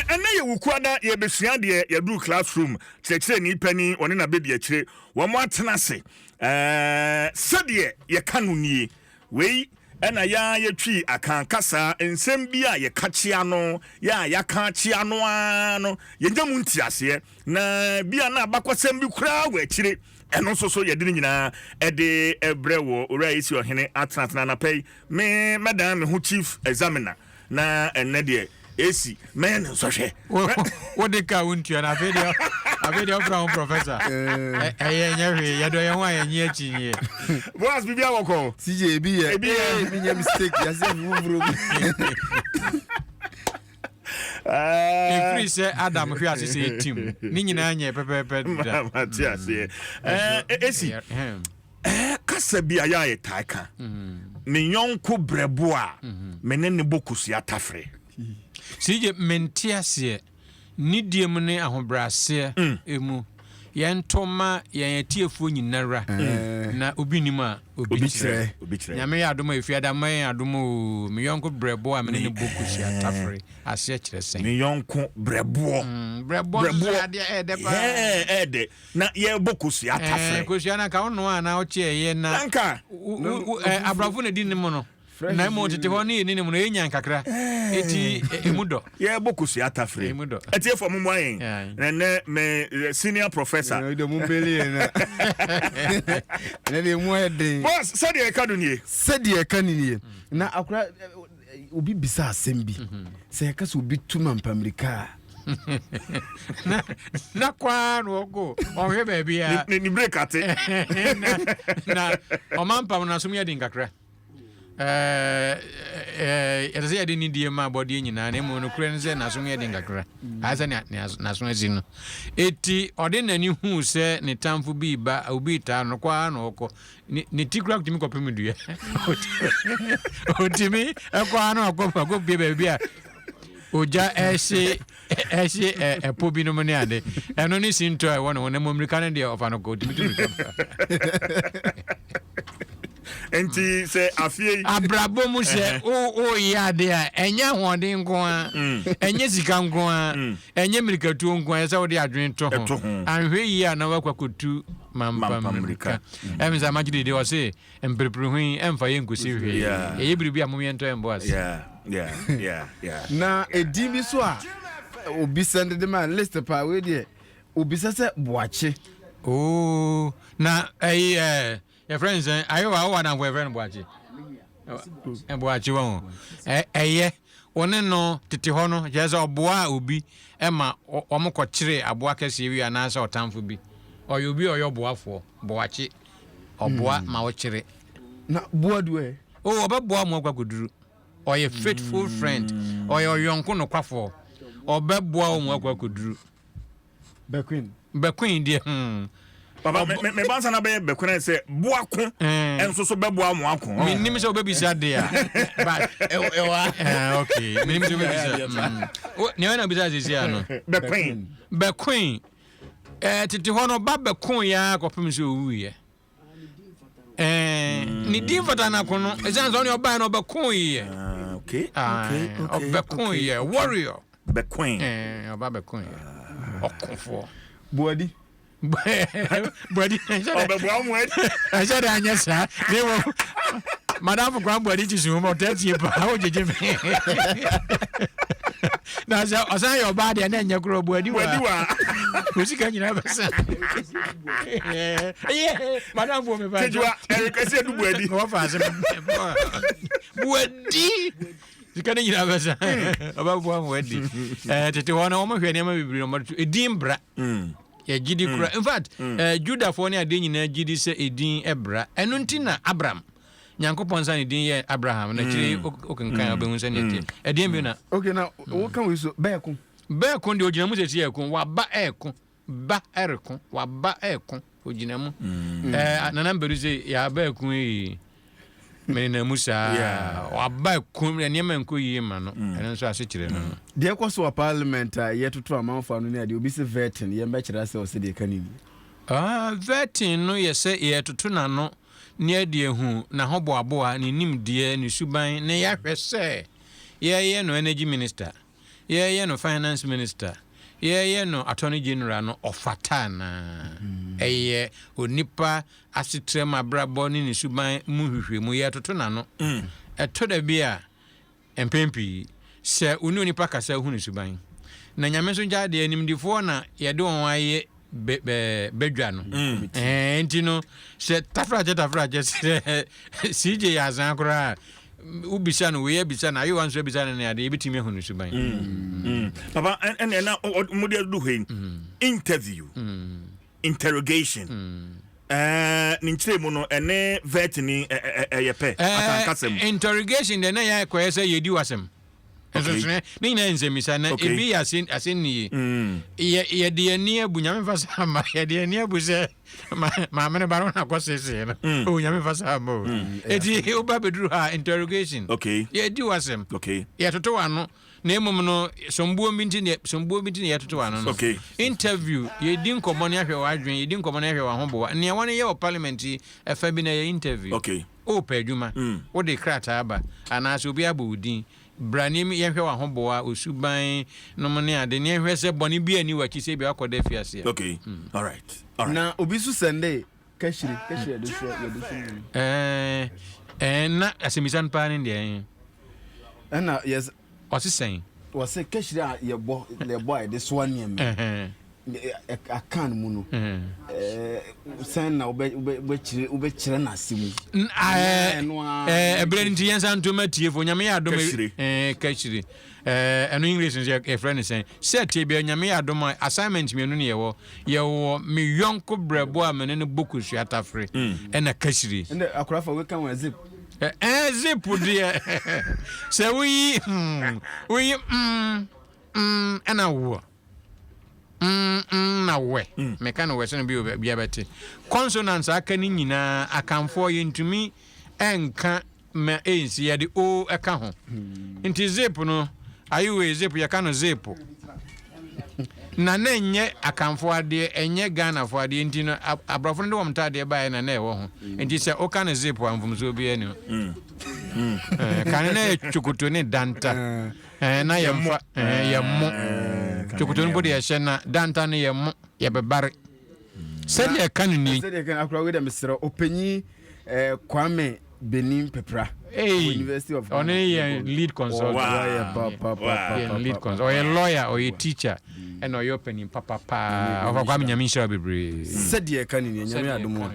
Ɛnɛ yɛ Wukuada, yɛbɛsua deɛ yɛduru classroom. Kyerɛkyerɛni panin, ɔne n'abɛdi akyire, wɔn atena ase. Sɛdeɛ yɛka no nie, wei ɛna yɛa yɛtwi akan kasa nsɛm bi a yɛka kyea no, yɛ a yɛaka kyea no ara no, yɛnya mu nteaseɛ na bi a na abakɔsɛm bi koraa wɔ akyire. Ɛno nso so yɛde no nyinaa ɛde ɛbrɛ wɔ Owura Esi Ɔhene atenatena anapa yi. Me mɛdan me ho chief examiner na ɛnɛ deɛ esi mɛyɛ ne nsɔhwɛ. Wode ka wontua no, afei deɛ wofra ho professor. Ɛyɛ nyɛ hwee, yɛdɔ yɛn ho a yɛnye akyinyeɛ. Boas, biribi awɔkɔ. CJ, ebi yɛ. Ebi yɛ. Mi nyɛ mistake yase foforo mu. Ɛfiri sɛ Adam hwe ase sɛ ɛtim ne nyinaa nyɛ pɛpɛɛpɛ da. Mate aseɛ. Esi kasa bi a yɛ a yɛtae ka, me yɔnko brɛbo a me ne ne bɔ kosua tafere. CJ, mente aseɛ. Nidie mu ne ahobrɛaseɛ mu, yɛnto ma yɛn atiefoɔ nyinara na obi nim a obi Obi kyerɛ. kyerɛ. Obi kyerɛ. Nyame yɛ adom a ɛfiada ma yɛn adom o. Me yɔnko brɛboɔ a mene ne bɔ kosua tafere aseɛ kyerɛ sɛn? Me yɔnko brɛboɔ. Brɛboɔ nso so yɛ adeɛ ɛɛdɛ paa. Ɛɛdɛ na yɛbɔ kosua tafere. Kosua no anka wonoa anaa wokyeɛyɛ na anka aborɔfo na di ne mu no na mmom tete hɔ ne yɛni ne mu no, ɛnya nkakra ɛti ɛmu dɔ. Yɛbɔ kosua tafere. Ɛmu dɔ. Ɛtiɛfoɔ, mommoa yɛn. Ɛnɛ me senior professor. Ɛdɛ mu mbeli yɛn na ɛnɛ deɛ mu ayɛ den. Boss, sɛdeɛ ɛka no nie. Sɛdeɛ ɛka no nie na akora obi bisa asɛm bi sɛ yɛka sɛ obi tu ma mpamirika a, na kwaa na ɔkɔ ɔhwɛ baabi a ne break ate. Na ɔmampam no asom yɛ den kakra. Yɛsɛ sɛ yɛde ne die ma abɔdeɛ nyinaa, na mmom nokorɛ no sɛ n'asom yɛ den kakra. Ayɛ sɛ n'aso asi no, eti ɔde n'ani huu sɛ ne tamfo bi ba, obi taa no kɔ ara na ɔkɔ ne ti kura tumi kɔpem dua, otumi ɛkɔ ara na ɔkɔ bie baabi a ogya ɛhye ɛpo binom ne ade. Ɛno ne sintɔ a ɛwɔ ne ho, na mmom mmirika no deɛ, ɔfa no kɔ, otumi tu mmirika. Nti sɛ afie yi Abrabɔ mu sɛ woyɛ ade a, ɛnyɛ ahoɔden nko a, ɛnyɛ sika nko a, ɛnyɛ mmirikatuo nko a, ɛsɛ sɛ wode adwene to ho. Ɛto ho. Anhwɛ yie a na woakɔ akɔtu mampa mampa mmirika. Mmirika. Ɛm sɛ amagyede deɛ ɔse mperepere ho yi ɛmfa yɛ nkɔsi hwee. Yɛyɛ biribi a, momyɛntɔ yɛmbɔ ase. Na edin bi so a obi send de ma list paa, wei deɛ obisa sɛ Boakye. Oo, na ɛyi yɛfrɛ no sɛn? Ayewa, wowɔ adamfo yɛfrɛ no Boakye? Boakye wɔ ho. Ɛyɛ wo ne no tete hɔ no, kyerɛ sɛ ɔboa a obi ma wɔn kɔkyere aboa kɛseɛ bi anaasɛ ɔtamfo bi. Ɔyɛ obi a ɔyɛ ɔboafoɔ. Boakye, ɔboa ma wokyere. Na Boadu ɛ? O, ɔbɛboa mo akɔ akɔduru. Ɔyɛ faithful friend, ɔyɛ ɔyɔnko nokwafoɔ, ɔbɛboa wo mo akɔ akɔduru. Bɛqueen? Bɛqueen deɛ, Papa, me ba nsa na bɛyɛ bɛkona sɛ boako ɛnso so bɛboa mo ako. Menim sɛ wobɛbisa de a, but ɛwɔ okay, menim sɛ wobɛbisa. Nea ɔna bisa sɛsi a no. Bɛkoin. Bɛkoin tete hɔ no, ɔba bɛko yɛ a kɔpem sɛ ɔwuiɛ. Ne din fata no ako no, ɛsiane sɛ ɔne ɔbaɛ no ɔbɛko yɛ. Ah, okay. Ɔbɛko yɛ warrior. Bɛkoin. Ɔba bɛko yɛ ɔkofoɔ. Boadi? Buadi. Ɔbɛboa mo adi. Ɛhyɛ dɛ anyɛ saa ne wɔ madamfo kwan Buadi ti sun mu, ɔtaa tie paa, wogyegye me na sɛ ɔsan yɛ ɔbaa deɛ na ɛnyɛ korɔ. Buadi wa. Buadi wa. Osika nyinaa bɛsa yɛ madamfo mi fa. Kejuwa ɛrekɛsɛ edu Buadi. Wɔfa ase Buadi, sika no nyinaa bɛsa, ɔbɛboa ma wadi. Tete hɔ no, wɔhwɛ nneɛma bebree na wɔde to edin bra. Yɛgye di kora. In fact, Judafoɔ ne adeɛ nyinaa gye di sɛ edin bra. Ɛno nti na Abram, Nyankopɔn nsa ne din yɛ Abraham na akyire yi wokenkan a wobɛhu sɛ neɛ teɛ. Ɛdeɛn bio na Okay, na woka wei so, bɛɛko? Bɛɛko deɛ, ogyina mu sɛ si ɛko waba ɛɛko ba ɛreko waba ɛɛko, ogyina mu. Nana Mpɛdu sɛ yɛaba ɛko yi menenam mu saa. Waba ɛko, nneɛma nkɔ yie ma no. Ɛno nso ase kyerɛ no. Deɛ ɛkɔ so wɔ parliament a yɛtoto amanfoɔ ano ne adeɛ, obi sɛ vetting, yɛmbɛkyerɛ sɛ ɔsɛ deɛ ɛka ne ni. Ah, vetting no yɛ sɛ yɛtoto n'ano ne yɛde ahu n'ahoboaboa, ne nimdeɛ, ne suban, na yɛahwɛ sɛ yɛyɛ no energy minister. Yɛyɛ no finance minister, yɛyɛ no attorney general no, ɔfata anaa? Ɛyɛ onipa asetra mu abrabɔ ne ne suban mu nhwehwɛmu. Yɛtoto n'ano. Ɛtɔ da bi a, mpɛn pii, sɛ wo ne onipa kasa hu ne suban. Na Nyame nso gya deɛ nimdifoɔ na yɛde wɔn ayɛ badwa no. Nti no, sɛ tafrakyɛ tafrakyɛ sɛ CJ yɛ asan koraa, wobisa no wei, abisa no ayewa nso abisa no ne adeɛ, yɛbɛtumi ahu ne suban. Papa, ɛnna ɛna mode adu hɔ yi, interview, interrogation, ne nkyerɛ mu no ɛne vetting ɛyɛ pɛ akankasɛm? Interrogation deɛ, na yɛ akɔyɛ sɛ yɛdi w'asɛm nsonsonoɛ ne nyinaa nsɛmmisa na ebi yɛ asɛnnie. Yɛde yɛni abu Nyame fa sa ma yɛde yɛni abu sɛ maame no ba no na akɔ seesee no o. Nyame fa sa ma o. Eti woba bɛduru ha, interrogation, yɛdi w'asɛm, yɛtoto w'ano, na mmom no sombuo bi nti, sombuo bi nti na yɛtoto w'ano no. Interview, yɛdi nkɔmmɔ ne ahwɛ w'adwene, yɛdi nkɔmmɔ ne ahwɛ w'ahoboa. Nea wɔne yɛ wɔ parliament yi ɛfa bi na yɛ interview. Wopɛ adwuma, wode krataa ba anaasɛ obi abɔ wo din bra ne yɛhwɛ w'ahoboa, osuban nom ne ade, ne yɛhwɛ sɛ bɔne bi ani w'akyi sɛ bi akɔda afiase. Okay, all right, all right. Na obi nso sɛnde kahyire, kahyire yɛde so, yɛde so mu. ɛɛ ɛɛ na asɛmisa no paa ne deɛ? Ɛna yɛs Ɔse sɛn? Wɔsɛ kahyire a yɛbɔ a yɛde soa nneɛma akan mu no, sɛn na wobɛkyerɛ n'ase mu? Ɛberɛ no nti yɛnsa ntom atiefo. Nyame yɛ adom, kahyire ɛno English nso yɛfrɛ no sɛn? Sɛ tie bia, Nyame yɛ adom a, assignment mmienu ne yɛwɔ. Yɛwɔ me yɔnko brɛbo a mene no bɔ kosua tafere, ɛna kahyire. Ɛnɛ akorafa weka wɔn zip. Zip deɛ, sɛ woyi woyi ɛna wɔ na wɛ meka no wɛ sɛ no bi bia bɛte consonants aka no nyinaa. Akamfoɔ yɛntumi ɛnka ma ɛnsi, yɛde o ɛka ho. Nti zip no ayiwei, zip yɛka no zip na na ɛnyɛ akamfoɔ adeɛ, ɛnyɛ Ghanafoɔ adeɛ. Nti no aborɔfo no de wɔn ntaadeɛ baeɛ na na ɛwɔ ho. Nti sɛ woka no zip a, mfomsoɔ biara ni hɔ. Kane na yɛ twokoto ne danta na yɛmfa yɛ mo twokoto no mpo de yɛhyɛ na danta no yɛ mo yɛbɛbare sɛdeɛ ɛka no ni. Sɛdeɛ ɛka no, akora wei dɛ, mesrɛ ɔpanyin Kwame Benin Pepra. University of Ghana. Ɔno yɛ lead consultant. Yɛ lead consultant, ɔyɛ lawyer, ɔyɛ teacher, ɛna ɔyɛ ɔpanin papa paa. Ɔfa Kwame, Nyame nhyira bebree. Sɛdeɛ ɛka no ni, Nyame adom a.